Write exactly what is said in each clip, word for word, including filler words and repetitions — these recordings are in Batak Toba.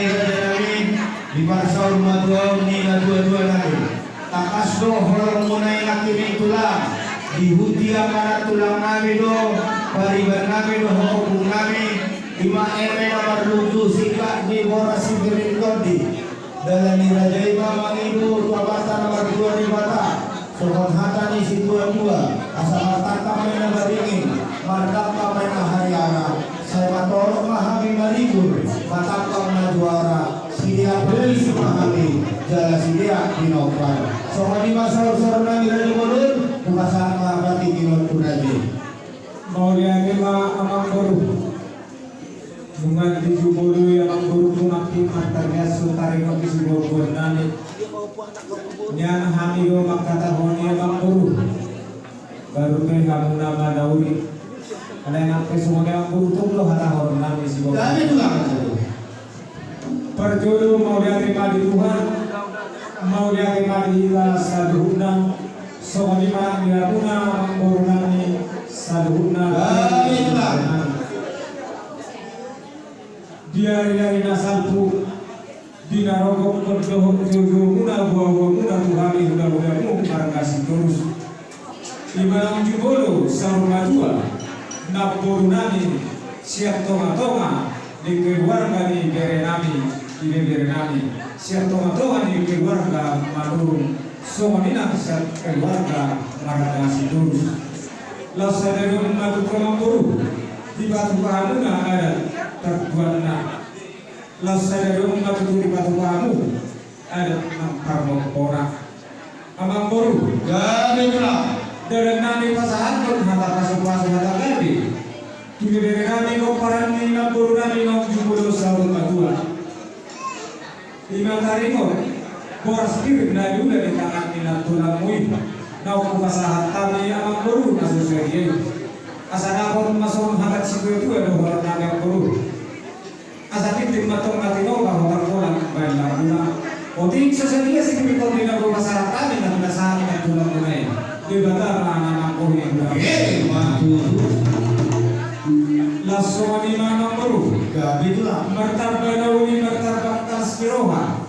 Raja nami, di parsaur matuaon ni natuatua nami. Tangkas do holong muna i nangkining tulang. Dihuti angka nantulang nami do, pariban nami do, hopung nami. Ima eme na marlundu singkat di boras si Piring Tondi. Dalan ni raja i ma mangido tu Amanta na martua Debata. Songon hata ni situatua, asa martangkap ma inna baringin, martangkap ma inna hariara, sai matorop ma hami maribur, matangkap ma juara, sideak polisi ma hami, jala sideak pinompar. Songon i ma saursaur nami raja bolon, hupasahat ma partingkian on tu raja i. Mauliate ma amangboru. Nunga dijumolo i amangboru tu nangkin martariasu taringot di siboanboan nami. Nian hami do mangkatahon i amangboru. Baru pe hamu na manauri. Alai nang pe songon i amangboru, tong do hatahon nami siboanboan. Dame tulang. Parjolo mauliate ma di Tuhan, mauliate ma di hita saluhutna, songon i ma di hamuna amangboru nami saluhutna. Amin. Di ari-ari na salpu, di na rorobot dohot joujou muna, boaboa muna tu hami hulahula muna marga Sitorus. Ima naung jumolo saur matua, namboru nami, sian tongatonga ni keluarga ni bere nami, ibebere nami, sian tongatonga ni keluarga Manurung, songon i nang sian keluarga marga Sitorus. Laos sadari on ma tutu amangboru, dipatupa hamuna adat partuanna. Laos sadari on ma tutu dipatupa hamu adat nang parmompona. Amangboru. Gabe tulang. Dalan nami pasahathon hata pasupasu, hata gabe tu ibebere nami, pomparan ni namboru nami naung jumolo saur matua. Ima taringot boras pir na niula di tangan ni nantulangmu i, naung hupasahat hami amangboru na so sadia i. Asa dapot ma songon hata ni situatua dohonon nami amangboru. Asa tintin ma tong na tinopa hotang holan baen lambuna. Otik so sadia sipir tondi na hupasahat hami na pinasahat ni nantulangmuna i. Debata ma na manggohi. Laos songon i ma amangboru. Gabe tulang. Martamba na uli, martamba las ni roha.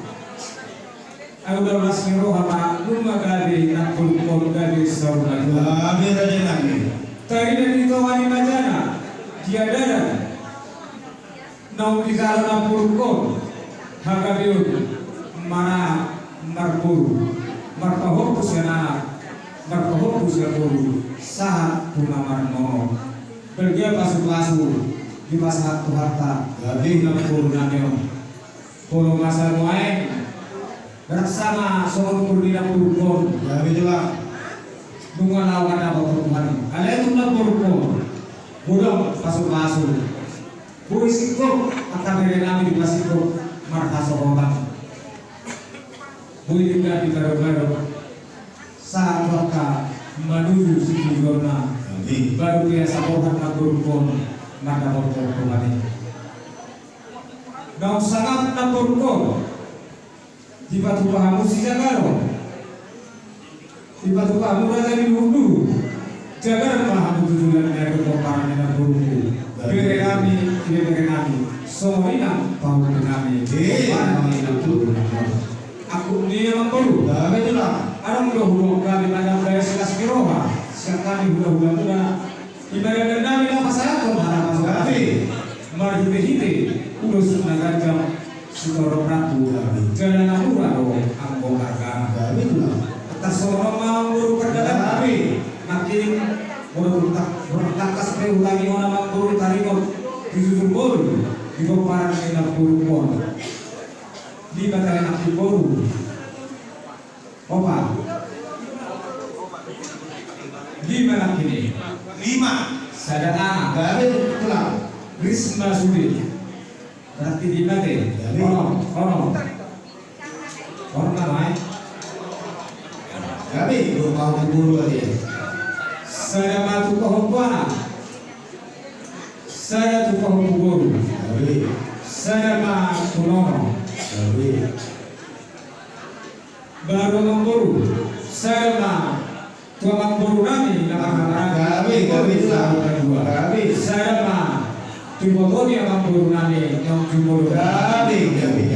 Ai uda las ni roha ma, nunga gabe nang pulpon gabe saur matua. Gabe raja nami. Tarida di tonga ni majana, di adaran naung dijalo namborungkon, hagabeon, mana marboru, marpahompu sian anak, marpahompu sian boru, sahat tu na marnono. Balga pasupasu dipasahat Tuhanta. Gabe namboru nami on. Molo masa nuaeng, rasa ma songon umur ni namborungkon. Gabe tulang. Nunga laho mandapothon Tuhan i. Alai tung namborungkon, godang pasupasu. Boi singkop angka bere nami dipasingkop marhasohotan. Boi denggan digadogado sahat tu angka manuju situjuonna. Amin. Baru pe asa borhat namborungkon mandapothon Tuhan i. Naung sangap namborungkon, dipatupa hamu sijagaron. Dipatupa hamu raja ni duhutduhut. Jagaron ma hamu tu joloan ni ari on, pomparan ni namborungku. Bere nami, ibebere nami. Songon i nang pahompu nami. Eh, pomparan ni namborungku. Angkup ni amangboru. Gabe tulang. Adong do huboan hami manambai las ni roha sian hami hulahulamuna. Ima dandan nami na pasahathon hata pasupasu. Gabe. Marhitehite ulos na ganjang sitorop rambu. Gabe. Jala na mura do anggo argana. Gabe tulang. Tarsongon on ma amangboru pardalanan. Gabe. Nangkin molo tung tangkas pe hutangi on amangboru taringot di jujur boru di pomparan ni namborungkon. Lima tali nangkin boru. Opat. Lima nangkin i. Lima. Sada anak. Gabe tulang. Risma sude. Berarti lima te. Gabe. Onom. Onom. Onom na mai. Gabe dua pahompu boru ate. Sada ma tu pahompu anak. Sada tu pahompu boru. Gabe. Sada ma tu nono. Gabe. Baru amangboru, sada ma tu amangboru nami na marhahamaranggi. Gabe, gabe tulang. Gabe. Sada ma tu iboto ni amangboru nami naung jumolo. Gabe, gabe.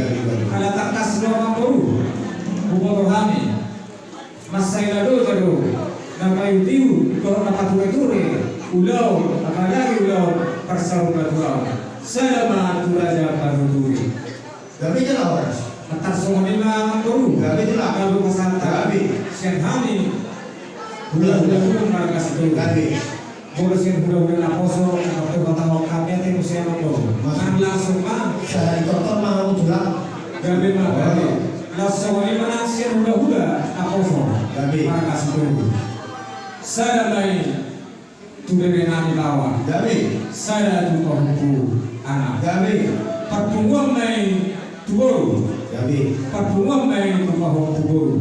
Mansai na loja do na paihutihut dohot na patureture ulaon, apalagi ulaon parsaurmatuaon. Sada ma tu raja parhuturi. Gabe jala horas. Antar songon i ma boru. Gabe jala. Gabe pasahat. Gabe. Sian hami hulahula tu marga Sitoru. Gabe. Molo sian hulahula naposo, na parhutihut hami ate muse ma boru. Nang langsung ma. Sahali tonton ma hamu tulang. Gabe ma, gabe. Laos songon i ma nang sian hulahula naposo. Gabe. Marga Sitoru. Sada ma i tu bere nami lawa. Gabe. Sada tu pahompu anak. Gabe. Parpunguan ma i tu boru. Gabe. Parpunguan ma i tu pahompu boru.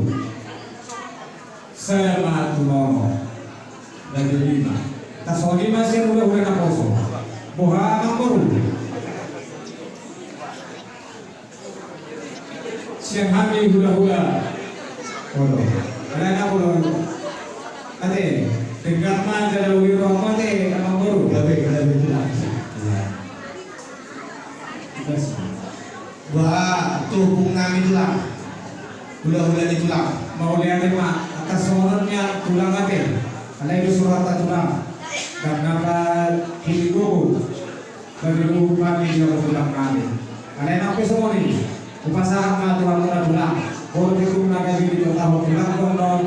Sada ma tu nono. Gabe lima. Tarsongon i ma sian hulahula naposo. Boha amang boru? Sian hami hulahula. Olo. Alai na olo. Ate, denggan ma jala uli roha ate amang boru. Gabe, gabe tulang. Iya. Tugas. Wah, tu ompung nami tulang. Hulahula ni tulang. Mauliate ma, antar songon on nian tulang ate. Alai do surat tulang. Ndang napa hili gogo. Gabe do hupani di tulang nami. Alai nang pe songon i. Hupasahat ma tu hamuna tulang. Molo tung na gabe dipasahat tulang on,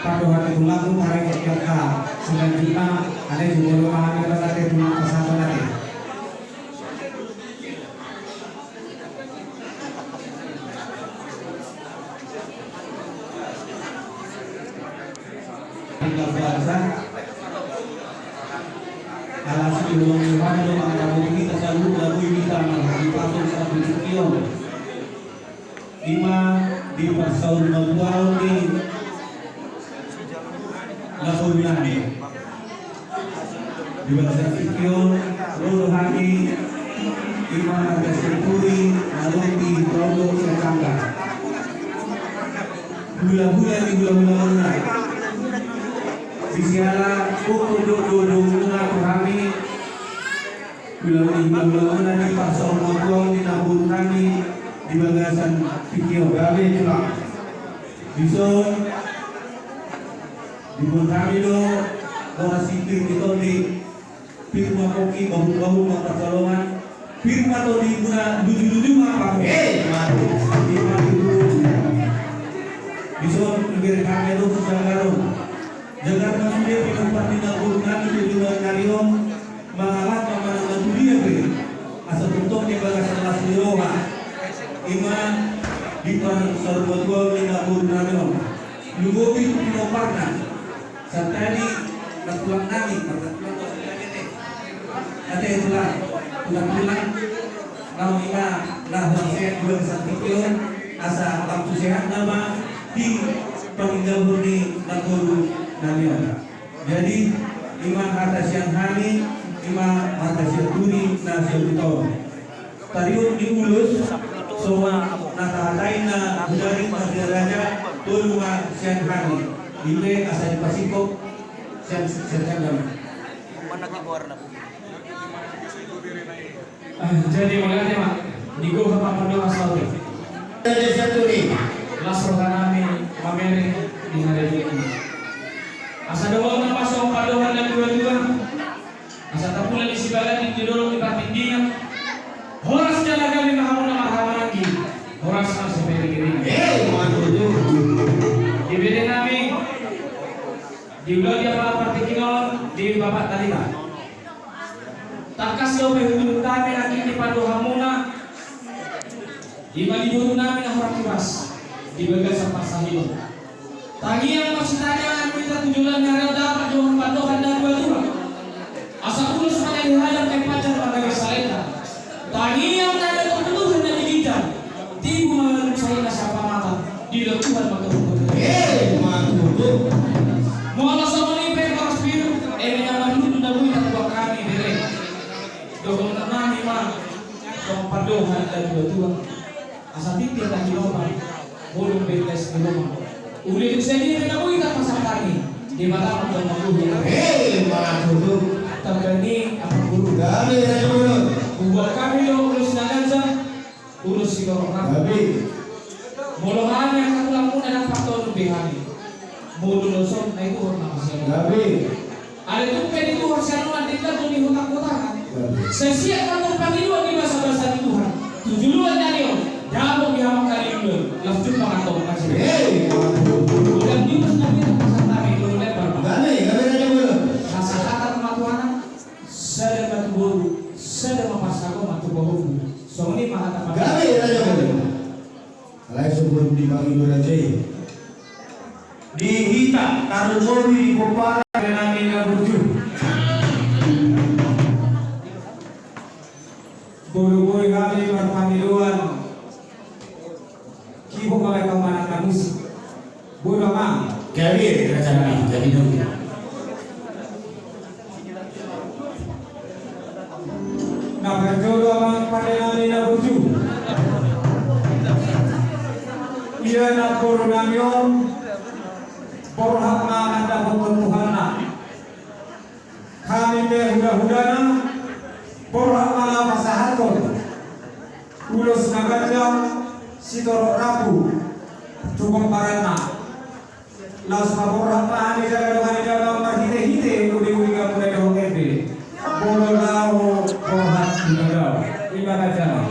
pandohan ni tulang on taringot di angka selanjutna. Alai jumolo ma hami ate tulang pasahaton ate. Tinggal bahasa. Alas di ruang Tuhan do mangkabuti kita selalu lalu ini sama di pasal satu sekian. Ima di pasal dua puluh ni Napoleon. Di bagasan tingki on, ro do hami, ima marga Sianturi, na ro di Tondok Siantangga. Hulahula ni hulahula muna. Di siala pokok do do do muna tu hami. Hulahula ni hulahula muna di parsaulian ni naboru nami di bagasan tingki on. Gabe tulang. Dison, diboan hami do boras sindir ni tondi, pir ma pongki, bahul-bahul ma pansalongan, pir ma tondi muna, luju-luju ma pangke. Eh, mantap. Ima tutu. Dison, ibere hami do tu jagar on. Jagar na sude pinompar ni naboru nami tu joloan ni ari on. Mangalap ma manang na tudia pe, asa tongtong di bagasan las ni roha. Ima di parsaulian ni naboru nami on. Lumobi tu pinomparna. Santadi na tulang nami, marga tulang do santadi ate. Ate tulang, tulang-tulang. Naung ima na huang sehat dua santiki on, asa lam tu sehat nama di pangindahan ni naboru nami on. Jadi, ima hata sian hami, ima hata sian turi na sian turi. Tariuk ni ulos, songon na tahatai na hudari marga raja, tolu ma sian hami. Ipe asa dipasingkop sian, sian sian hami. Ah, jadi mauliate ma, di goha ma pandohan saur. Jadi satu ni. Las roha nami mamereng di hari ini. Asa dohot nama songon pandohan na dua-dua. Asa tapula di sibaga di dolok di partingkian. Horas jala gabe ma hamu na marhahamaranggi. Horas ma siperikiring. Eh, mantap. Di bere nami. Di ulo dia pala partingkian di bapak tadi ma. Tangkas do pe hudurhon hami nangkin di pandohan muna. Ima di boru nami na hurang turas di bagasan parsahit on. Tangiang ma sitangihon hita tu joloan ni ari on dapot dohot pandohan na dua-dua. Asa ulos ma na di hadap, ai panjar ma na di salenda. Tangiang na di tuduhan na di ginjang. Tibu ma na di salenda siapa mata. Dilehon Tuhan ma tu hita. Eh, mantap. Molo songon i pe horas pir, eme na marlundu na boi tatuak hami bere. Dohonon nami ma songon pandohan na dua-dua. Asa tintin na di lomang, bolon be les di lomang. Uli tu sadia pe na boi tapasahat hami, Debata ma tong maluhi. Hei, mantap. Tangkas ni apa guru? Gabe, gabe, guru. Hubuat hami do ulos na ganjang. Ulos sitorop hami. Gabe. Molo hami angka tulang muna ndang patolun be hami. Molo na son, na i Tuhan na masiamun. Gabe. Alai tung pe di Tuhan siamun, na denggan do di hutang-hutang. Gabe. Sai siap ma antong pangidoan di basa-basa ni Tuhan. Tu joloan ni ari on, dapot di hamu angka na denggan. Langsung pangatok kasih. Hei. Udah di bas na biar pasal tari dulu lebar. Gabe, gabe, gabe, gabe. Hasahatan ma tu anak. Sada ma tu boru, sada ma parsaulian ma tu pahompu. Songon i ma hata. Gabe, gabe, gabe. Alai so boru di pangido raja i. Di hita tarlumobi di pomparan nami na burju. Molo boi hami marpangidoan, kihot ma hami tu amanami na musik. Boi ma. Gabe, raja nami, gabe nami. Na parjolo amang pande nami na burju. Ia na boru nami on, borhat ma mandapothon Tuhanna. Hami pe huda-hudana, borhat ma na pasahathon ulos na ganjang, sitorop rambu tu pomparanna. Laos paborhat ma hami jala dohot hami damang marhite-hite uli-uli gabe na dohot ende. Molo laho borhat di bagao. Ima ganjang.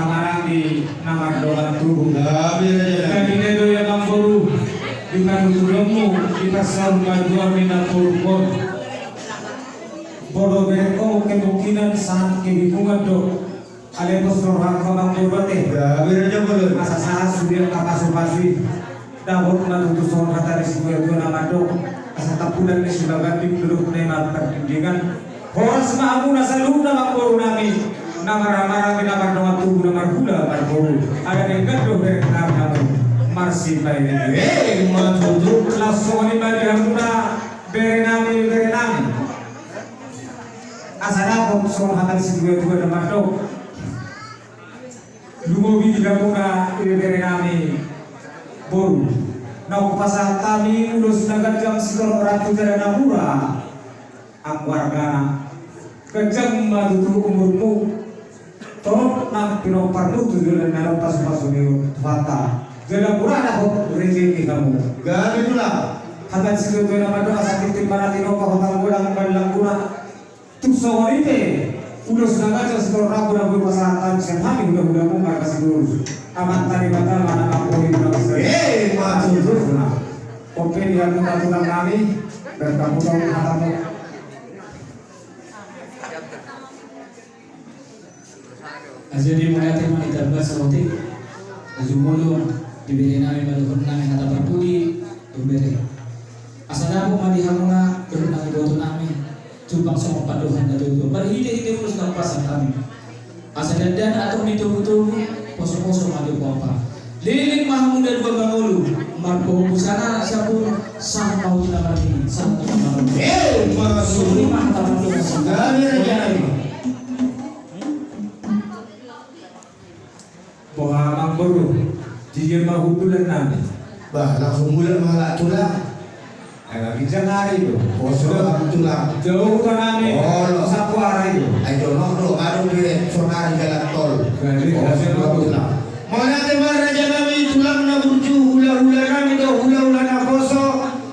Maranggi na mardongan tubu. Gabe raja. Jadi na do ia namboru di panuturianmu di pasar majuang ni namboru pon. Bodo bereko kemungkinan sangat kebingungan do. Ale pos rohangku namboru ate. Gabe raja bolon. Asa sahat sude angka pasupasu i. Dapot ma tutu songon hata ni situatua na mandok, asa tampulan ni sibaganding dolok na i ma pardingdingan. Horas ma hamuna saluhutna namboru nami, na marhahamaranggi na mardongan tubu na marhula marboru. Ala denggan do bere nami namboru. Marsipaingian. Eh, ma tutu. Laos songon i ma di hamuna bere nami, bere nami. Asa dapot songon hata ni situatua na mandok. Lumobi di hamuna ibebere nami boru. Na hupasahat hami ulos na ganjang sitorop rambu jala na mura. Anggo argana. Ganjang ma tutu umurmu. Torop nang pinomparmu tu joloan na lam pasupasu ni Tuhanta. Jala mura na hot rejeki hamu. Gabe tulang. Hata ni situatua na mandok asa tintin ma na tinopa hotang godang ballangguna. Tung songon i pe, ulos na ganjang sitorop rambu na boi pasahat hami sian hami hulahulamu marga Sitorus. Amanta Debata ma na manggohi na bisa. Eh, ma tutu. Ope di hamuna tulang nami, berkamu tau hatamu. Jadi mauliate ma di tamba saotik. Jumolo di bere nami ma dohonon nami hata parpudi. Asa dapot ma di hamuna dohot nang iboto nami jumpang songon pandohan na tuatua marhitehite ulos na hupasahat hami. Asa dandanan antong ni togutogu posoposo ma di pompa. Leleng ma hamu na dua mangolu marpohom busana sampulu sahat ma hutuna marhini sahat ma hutuna marhini. Eh, ma tutu. Suli ma hata marhini. Gabe raja nami. Boha amang boru, di dia ma humbulan nami. Bah, langsung bulan ma halak tulang. Ala ginjang ari do. Poso halak tulang. Jauh huta nami. Olo. Sapuari do. Ai jonok do, adong di sonari jalan tol. Jadi, poso halak tulang. Mauliate ma raja nami tulang na burju, hulahula nami do, hulahula na poso,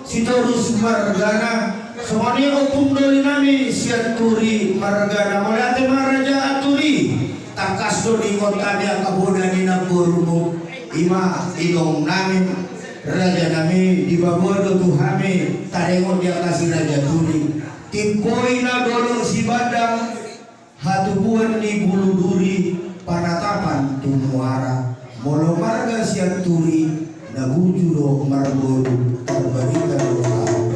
Sitorus margana. Songon i ompung doli nami Sianturi margana. Mauliate ma raja Anturi. Tangkas do diingot hami angka bona ni namborumu, i ma inong nami, raja nami, dipaboa do tu hami taringot di angka si Raja Turi. Timbo i na dolok Sibandang, hatubuan ni Bulu Duri, panatapan tu Muara. Molo marga Sianturi, na burju do marboru, tarbarita do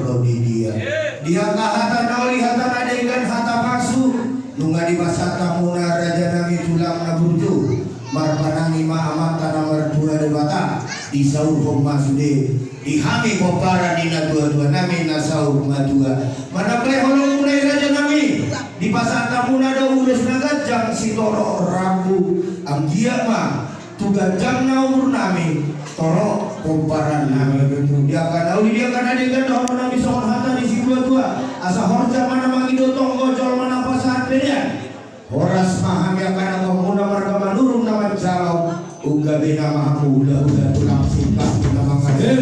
ro di dia. Di angka hata na uli, hata na denggan, hata pasu, nunga dipasahat hamuna raja nami tulang na burju, marpanangi ma Amanta na martua Debata, disaurhon ma sude di hami pomparan ni natuatua nami na saur matua. Manambai holongmuna i raja nami, dipasahat hamuna do ulos na ganjang sitorop rambu, anggiat ma tu ganjangna umur nami, torop pomparan nami. Di angka na uli, di angka na denggan, dohonon nami songon hata ni situatua. Asa horja ma na mangido tonggo, jolma na pasahat pelean. Horas ma hami angka na gomuna marga Manurung na manjalo. Ungga bena ma hamu hulahula tulang singkat na mangaden.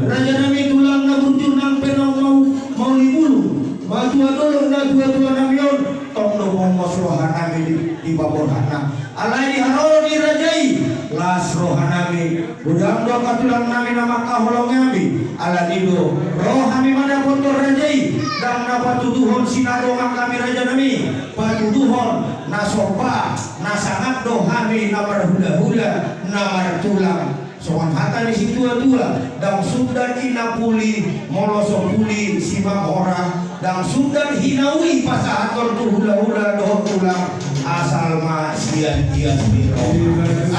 Raja nami tulang na burju nang pe na mau, mauli bulung. Matua dolok natuatua nami on, tong do pongos roha nami di, di paborhatna. Alai di haroro ni raja i, las roha nami, godang do angka tulang nami na mangkaholongi hami, alani do ro hami mandapothon raja i, ndang na patuduhon sinadongan hami raja nami, patuduhon na somba, na sangap do hami na marhulahula, na martulang. Songon hata ni situatua, ndang sundat i na puli, molo so puli simamora, ndang sundat hinauli pasahathon tu hulahula dohot tulang, asal ma sian tias ni roha.